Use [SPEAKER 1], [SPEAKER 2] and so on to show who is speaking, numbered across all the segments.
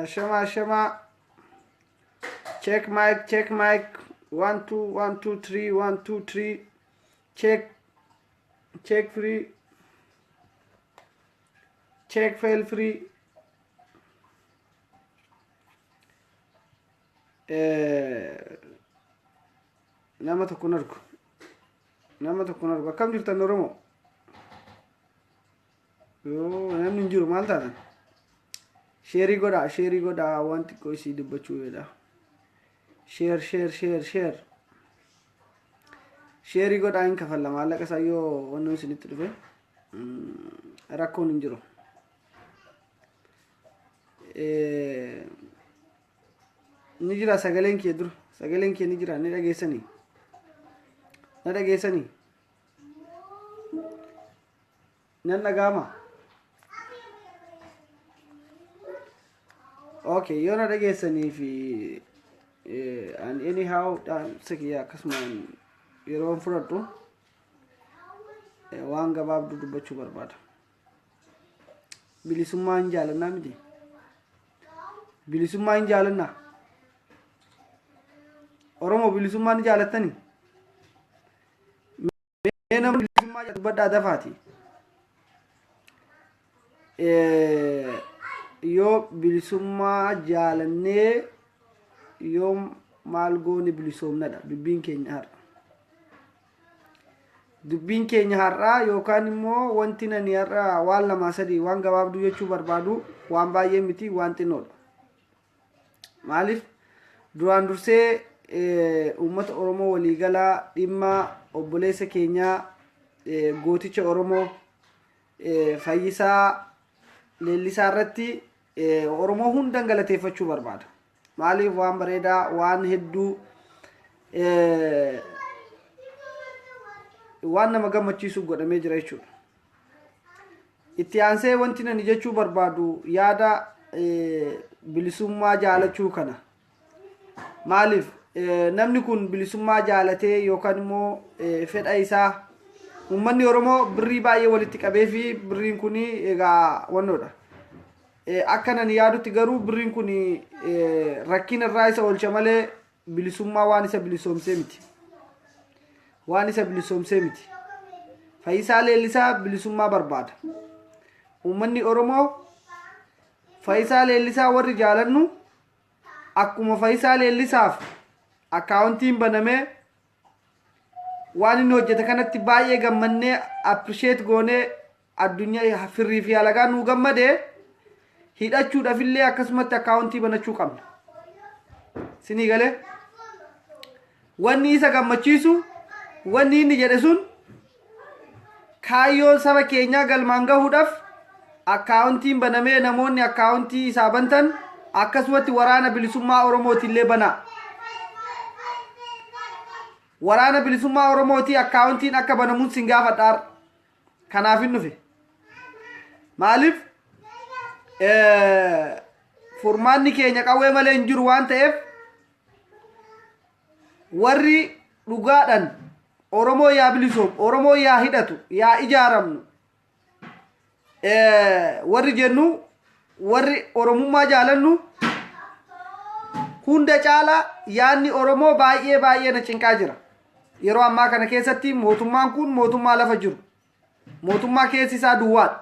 [SPEAKER 1] Ashama ashama. Check mic, check mic. 1 2 1 2 3 1 2 3. Check check free. Check fail free. Nama tokko hin argu. Nama tokko hin argu. Akkam jirtan Oromoo? Yoo namni hin jiru maal taatan? Sheerii godhaa, sheerii godhaa waan xiqqoo isii dubbachuu fedha. Sheer, sheer, sheer, sheer. Sheerii godhaa hin kafalla maallaqa isaa yoo wanni isinitti dhufe rakkoon hin jiru. Ni jira sagaleen kee dura sagaleen kee ni jira ni dhageessanii na dhageessanii nan dhaga'ama. Okay, yoo na dhageessanii fi and anyhow dhaamsa kiyya akkasumaan yeroon fudhadhu waan gabaabduu dubbachuu barbaada. Bilisummaa hin jaalannaa miti. Bilisummaa hin jaalannaa. Oromoo bilisummaa ni jaalattanii? Mee namni bilisummaa jaalatu dubbadhaa dafaati. Yoo bilisummaa jaalannee yoo maal goone bilisoomnadha dubbiin keenya har'a. Dubbiin keenya har'aa yookaan immoo wanti nani har'a waan lamaa sadii waan gabaabduu jechuu barbaadu waan baay'ee miti waan xinnoodha. Maaliif duraan dursee uummata Oromoo waliigalaa dhimma obboleessa keenyaa gooticha Oromoo Fayyisaa Leellisaa irratti Oromoo hundan galateeffachuu barbaada. Maaliif waan bareedaa waan hedduu waan nama gammachiisu godhamee jira jechuudha. Itti aansee wanti nani jechuu barbaadu yaada bilisummaa jaalachuu kana. Maaliif namni kun bilisummaa jaalatee yookaan immoo fedha isaa uummanni Oromoo birrii baay'ee walitti qabee fi birriin kun egaa wannoodha. Akka nani yaadutti garuu birriin kun rakkina irraa isa oolcha malee bilisummaa waan isa bilisoomsee miti. Waan isa bilisoomsee miti. Fayyisaa Leellisaa bilisummaa barbaada. Uummanni Oromoo Fayyisaa Leellisaa warri jaalannu akkuma Fayyisaa Leellisaaf akkaawuntiin banamee waan inni hojjete kanatti baay'ee gammannee appreciate goonee addunyaa firrii fi alagaan nuu gammade hidhachuudhaaf illee akkasumatti akkaawuntii banachuu qabna. Sinii galee wanni isa gammachiisu wanni inni jedhe sun kaayyoo saba keenyaa galmaan gahuudhaaf akkaawuntiin banamee namoonni akkaawuntii isaa bantan akkasumatti waraana bilisummaa Oromootiillee banaa. Waraana bilisummaa Oromootii akkaawuntiin akka banamuun sin gaafadha har'a. Kanaaf hin dhufe. Maaliif furmaanni keenya qawwee malee hin jiru waan ta'eef warri dhugaadhaan Oromoo yaa bilisoom, Oromoo yaa hidhatu, yaa ijaaramnu warri jennu warri Oromummaa jaalannu hunda caalaa yaadni Oromoo baay'ee baay'ee na cinqaa jira. Yeroo ammaa kana keessatti mootummaan kun mootummaa lafa jiru. Mootummaa keessi isaa duwwaadha.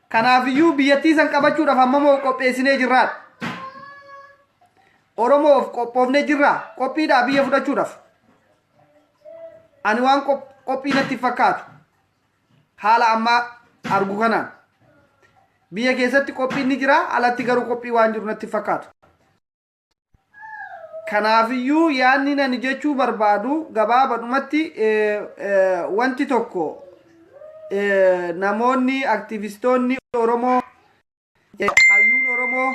[SPEAKER 1] Kanaafiyyuu biyyattii san qabachuudhaaf hammam of qopheessinee jirraadha. Oromoo of qophoofnee jirraa qophiidhaa biyya fudhachuudhaaf. Ani waan qophii natti hin fakkaatu. Haala ammaa argu kanaan. Biyya keessatti qophiin ni jira alatti garuu qophii waan jiru natti hin fakkaatu. Kanaafiyyuu yaadni nani jechuu barbaadu gabaabadhumatti wanti tokko namoonni aktivistoonni Oromoo hayyuun Oromoo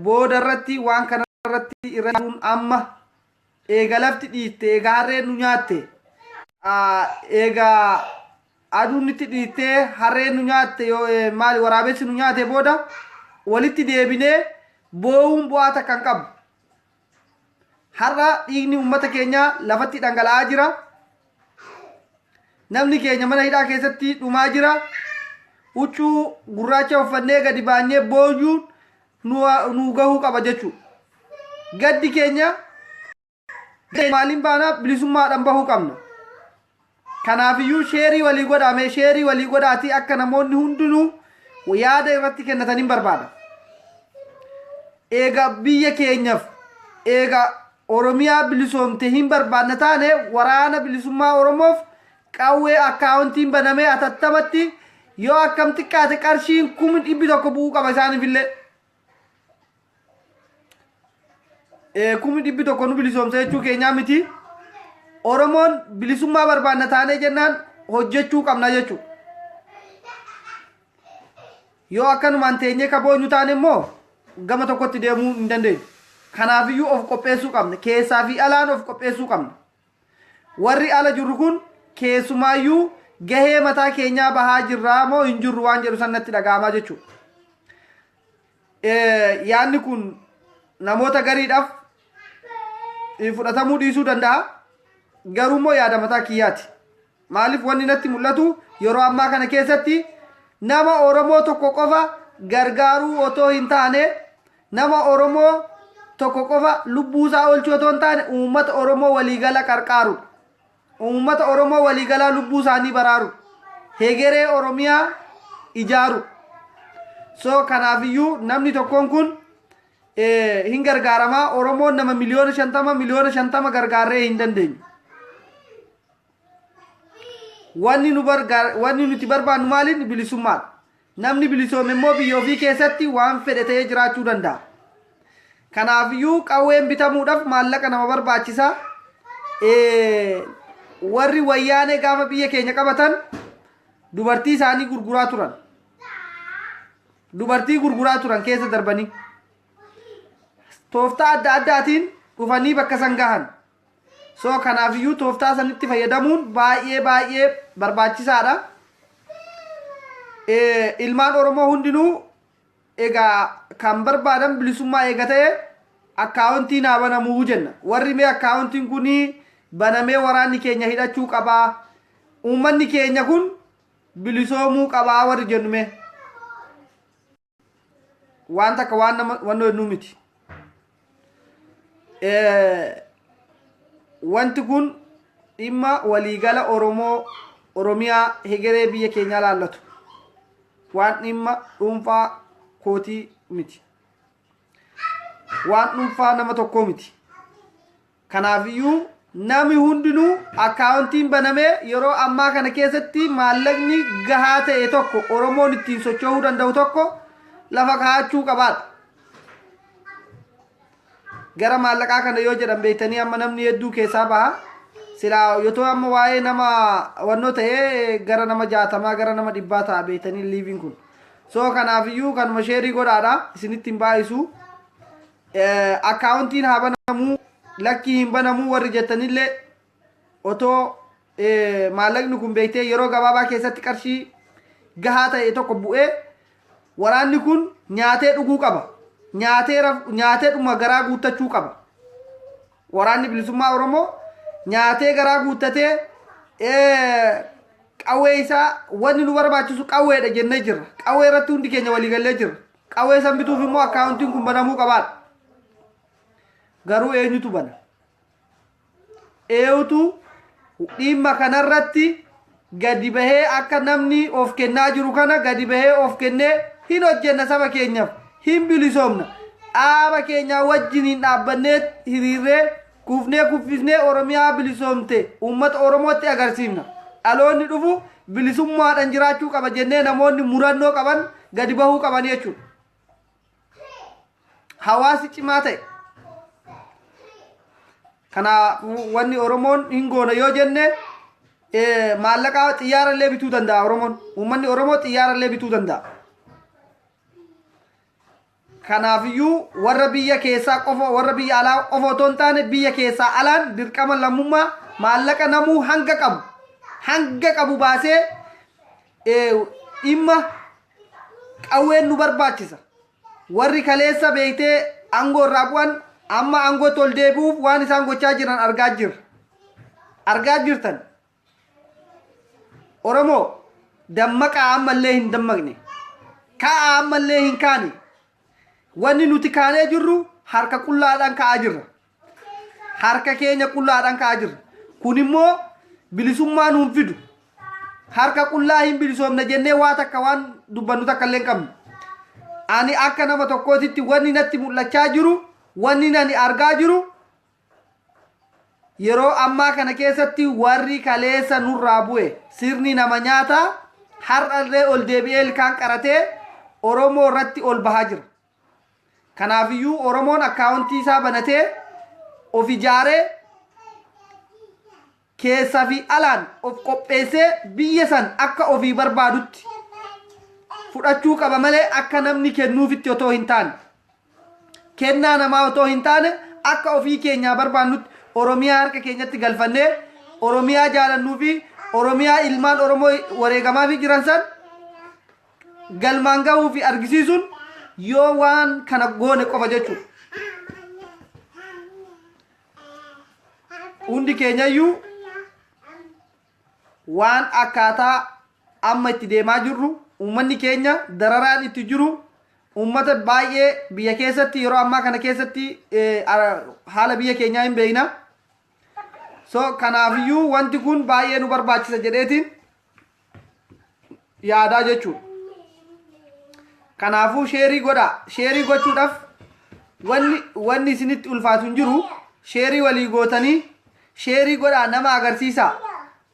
[SPEAKER 1] booda irratti waan kana irratti irratti amma eega lafti dhiitte eega harreen nu nyaatte eega aduun nutti dhiittee harreen nu nyaatte yoo maali waraabessi nu nyaate booda walitti deebinee boo'uun bu'aa takka hin qabu. Har'a dhiigni uummata keenyaa lafatti dhangala'aa jira. Namni keenya mana hidhaa keessatti dhumaa jira. Huccuu gurraacha uffannee gadi baanyee booyuun nu gahuu qaba jechuudha. Gaddi keenya maaliin baanaa bilisummaadhaan bahuu qabna. Kanaafiyyuu sheerii walii godhaamee sheerii walii godhaatii akka namoonni hundinuu yaada irratti kennataniin barbaada. Eega biyya keenyaaf eega Oromiyaa bilisoomte hin barbaadna taane waraana bilisummaa Oromoof qawwee akkaawuntiin banamee atattamatti yoo akkam xiqqaate qarshiin 100,000 bu'uu qaba isaaniifillee. 100,000 nu bilisoomsa jechuu keenyaa miti. Oromoon bilisummaa barbaanna taanee jennaan hojjechuu qabna jechuudha. Yoo akkanumaan teenyee ka boonyu taane immoo gama tokkotti deemuu hin dandeenyu. Kanaafiyyuu of qopheessuu qabna. Keessaa fi alaan of qopheessuu qabna. Warri ala jirru kun keessumaayyuu gahee mataa keenyaa bahaa jirraa moo hin jirru waan jedhu san natti dhaga'amaa jechuudha. Yaadni kun namoota gariidhaaf fudhatamuu dhiisuu danda'a. Garuu immoo yaada mataa kiyyaati. Maaliif wanni natti mul'atu yeroo ammaa kana keessatti nama Oromoo tokko qofa gargaaruu otoo hin taane nama Oromoo tokko qofa lubbuusaa oolchuu otoo hin taane uummata Oromoo waliigala qarqaarudha. Uummata Oromoo waliigalaa lubbuu isaanii baraaru. Hegeree Oromiyaa ijaaru. So kanaafiyyuu namni tokkoon kun hin gargaaramaa Oromoon nama 50,000,000 50,000,000 gargaarree hin dandeenyu. Wanni nu bargaar wanni nuti barbaannu maaliin bilisummaadha. Namni bilisoome immoo biyya ofii keessatti waan fedhe ta'ee jiraachuu danda'a. Kanaafiyyuu qawween bitamuudhaaf maallaqa nama barbaachisa. Warri wayyaanee gaafa biyya keenya qabatan dubartii isaanii gurguraa turan. Dubartii gurguraa turan keessa darbanii. Tooftaa adda addaatiin dhufanii bakka san gahan. So kanaafiyyuu tooftaa sanitti fayyadamuun baay'ee baay'ee barbaachisaadha. Ilmaan Oromoo hundinuu egaa kan barbaadan bilisummaa eega ta'e akkaawuntiin haa banamuu jenna. Warri mee akkaawuntiin kun banamee waraanni keenya hidhachuu qabaa. Uummanni keenya kun bilisoomuu qabaa warri jennu mee. Waan takka waan nama wannoo jennuu miti. Wanti kun dhimma waliigala Oromoo Oromiyaa hegeree biyya keenyaa laallatu. Waan dhimma dhuunfaa kootii miti. Waan dhuunfaa nama tokkoo miti. Kanaafiyyuu nami hundinuu akkaawuntiin banamee yeroo ammaa kana keessatti maallaqni gahaa ta'e tokko Oromoon ittiin socho'uu danda'u tokko lafa kaa'achuu qabaadha. Gara maallaqaa kana yoo jedhan beektanii amma namni hedduu keessaa baha. Silaa yotoo amma waa'ee nama wannoo ta'ee gara nama 60 gara nama 100 ta'a beektanii liiviin kun. So kanaafiyyuu kanuma sheerii godhaadha isinitti hin baay'isu. Akkaawuntiin haa banamuu lakkii hin banamuu warri jettanillee otoo maallaqni kun beektee yeroo gabaabaa keessatti qarshii gahaa ta'e tokko bu'ee waraanni kun nyaatee dhuguu qaba. Nyaatee nyaatee dhuma garaa guuttachuu qaba. Waraanni bilisummaa Oromoo nyaatee garaa guuttatee qawwee isaa wanni nu barbaachisu qawweedha jennee jirra. Qawwee irratti hundi keenya waliigallee jirra. Qawwee san bituuf immoo akkaawuntiin kun banamuu qabaadha. Garuu eenyutu bana? Eenyutu dhimma kanarratti gadi bahee akka namni of kennaa jiru kana gadi bahee of kennee hin hojjenna saba keenyaaf hin bilisoomna. Dhaaba keenyaa wajjin hin dhaabbannee hiriirree kuufnee kuffisnee Oromiyaa bilisoomte uummata Oromootti agarsiifna. Dhaloonni dhufu bilisummaadhaan jiraachuu qaba jennee namoonni murannoo qaban gadi bahuu qaban jechuudha. Hawaasi cimaa ta'e. Kanaafuu wanni Oromoon hin goona yoo jenne maallaqaa xiyyaara illee bituu danda'a Oromoon. Uummanni Oromoo xiyyaara illee bituu danda'a. Kanaafiyyuu warra biyya keessaa qofa warra biyya alaa qofa otoo hin taane biyya keessaa alaan dirqama lammummaa maallaqa namuu hanga qabu hanga qabu baasee dhimma qawween nu barbaachisa. Warri kaleessa beektee aangoo irraa bu'an amma aangootti ol deebi'uuf waan isaan gochaa jiran argaa jirra. Argaa jirtan. Oromoo Dammaqaa ammallee hin dammaqne. Ka'aa ammallee hin kaane. Wanni nuti kaanee jirru harka qullaadhaan ka'aa jirra. Harka keenya qullaadhaan ka'aa jirra. Kun immoo bilisummaa nuun fidu. Harka qullaa hin bilisoomna jennee waa takka waan dubbannu takka illee hin qabnu. Ani akka nama tokkootitti wanni natti mul'achaa jiru, wanni ani argaa jiru yeroo ammaa kana keessatti warri kaleessa nurraa bu'e sirni nama nyaataa har'allee ol deebi'ee ilkaan qaratee Oromoo irratti ol bahaa jira. Kanaafiyyuu Oromoon akkaawuntii isaa banatee of ijaaree keessaa fi alaan of qopheessee biyya san akka ofii barbaadutti fudhachuu qaba malee akka namni kennuufitti otoo hin taane kennaa namaa otoo hin taane akka ofii keenyaa barbaannutti Oromiyaa harka keenyatti galfannee Oromiyaa jaalannuu fi Oromiyaa ilmaan Oromoo wareegamaa fi jiran san galmaan gahuu fi argisiisuun yoo waan kana goone qofa jechuudha. Hundi keenyayyuu waan akkaataa amma itti deemaa jirru uummanni keenya dararaan itti jiru uummata baay'ee biyya keessatti yeroo ammaa kana keessatti haala biyya keenyaa hin beekna. So kanaafiyyuu wanti kun baay'ee nu barbaachisa jedheetiin yaadaa jechuudha. Kanaafuu sheerii godhaa. Sheerii gochuudhaaf wanni isinitti ulfaatu hin jiru. Sheerii walii gootanii sheerii godhaa nama agarsiisaa.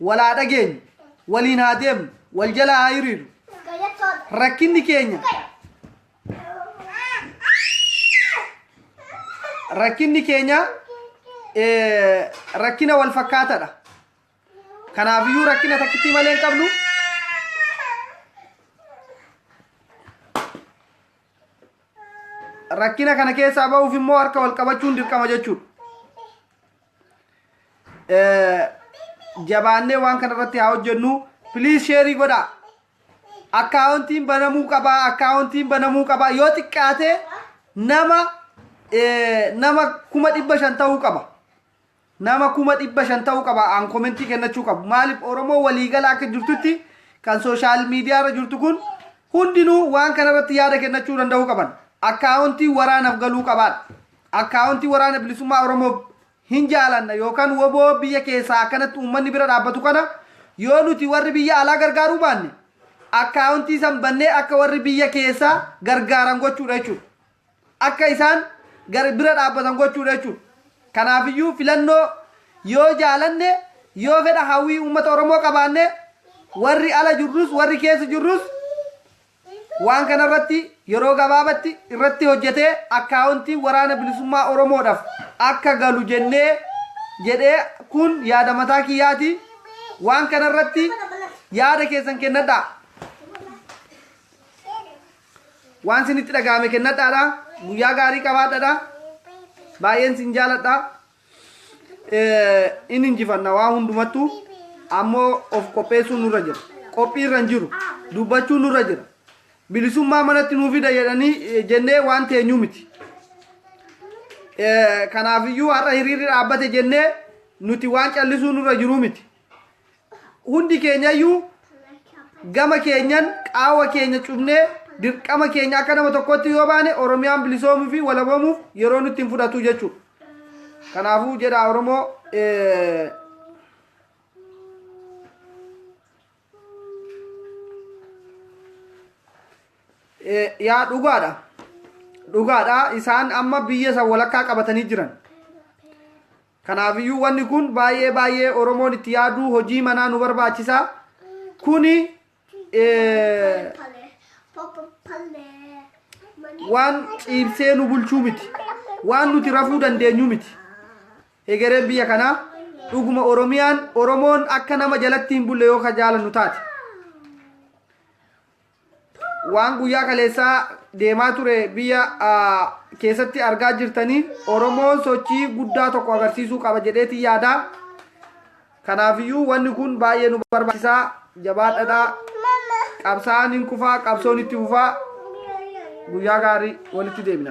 [SPEAKER 1] Walaa dhageenyu. Waliin haa deemnu. Wal jala haa hiriiru. Rakkinni keenya rakkinni keenya rakkina wal fakkaataadha. Kanaafiyyuu rakkina takkittii malee hin qabnu. Rakkina kana keessaa ba'uuf immoo harka wal qabachuun dirqama jechuudha. Jabaannee waan kana irratti haa hojjennu. Please sheerii godhaa. Akkaawuntiin banamuu qabaa. Akkaawuntiin banamuu qabaa. Yoo xiqqaate nama 500,000 ta'uu qaba. Nama 500,000 ta'uu qaba aan komentii kennachuu qabu. Maaliif Oromoo waliigala akka jirtutti kan sooshaal miidiyaa irra jirtu kun hundinuu waan kana irratti yaada kennachuu danda'uu qaban. Akkaawuntii waraanaaf galuu qabaadha. Akkaawuntii waraana bilisummaa Oromoof hin jaalanna yookaan woboo biyya keessaa akkanatti uummanni bira dhaabbatu kana yoo nuti warri biyya alaa gargaaruu baanne akkaawuntii san bannee akka warri biyya keessaa gargaaran gochuudha jechuudha. Akka isaan gar bira dhaabbatan gochuudha jechuudha. Kanaafiyyuu filannoo yoo jaalanne yoo fedha hawwii uummata Oromoo qabaanne warri ala jirrus warri keessa jirrus waan kana irratti yeroo gabaabatti irratti hojjetee akkaawuntii waraana bilisummaa Oromoodhaaf akka galu jennee jedhee kun yaada mataa kiyyaati. Waan kana irratti yaada keessan kennadhaa. Waan sinitti dhaga'ame kennadhaadha. Guyyaa gaarii qabaadhaadha. Baay'een sin jaaladha. In injifanna waa hundumattuu ammoo of qopheessuun nurra jira. Qophii irra hin jiru. Dubbachuun nurra jira. Bilisummaa manatti nuu fida jedhanii jennee waan teenyuu miti. Kanaafiyyuu har'a hiriirri dhaabbate jennee nuti waan callisuu nurra jiruu miti. Hundi keenyayyuu gama keenyan qaawa keenya cufnee dirqama keenya akka nama tokkotti yoo baane Oromiyaan bilisoomuu fi walaboomuuf yeroo nutti hin fudhatu jechuudha. Kanaafuu jedha Oromoo yaa dhugaadha. Dhugaadha isaan amma biyya san walakkaa qabatanii jiran. Kanaafiyyuu wanni kun baay'ee baay'ee Oromoon itti yaaduu hojii manaa nu barbaachisa. Kuni waan ciibsee nu bulchuu miti. Waan nuti rafuu dandeenyu miti. Egereen biyya kanaa dhuguma Oromiyaan Oromoon akka nama jalatti hin bulle yoo ka jaalannu taate. Waan guyyaa kaleessaa deemaa ture biyya keessatti argaa jirtanii Oromoon sochii guddaa tokko agarsiisuu qaba jedheetiin yaada. Kanaafiyyuu wanni kun baay'ee nu barbaachisaa jabaadhadhaa. Qabsaa'aan hin kufaa qabsoon itti fufaa. Guyyaa gaarii walitti deebina.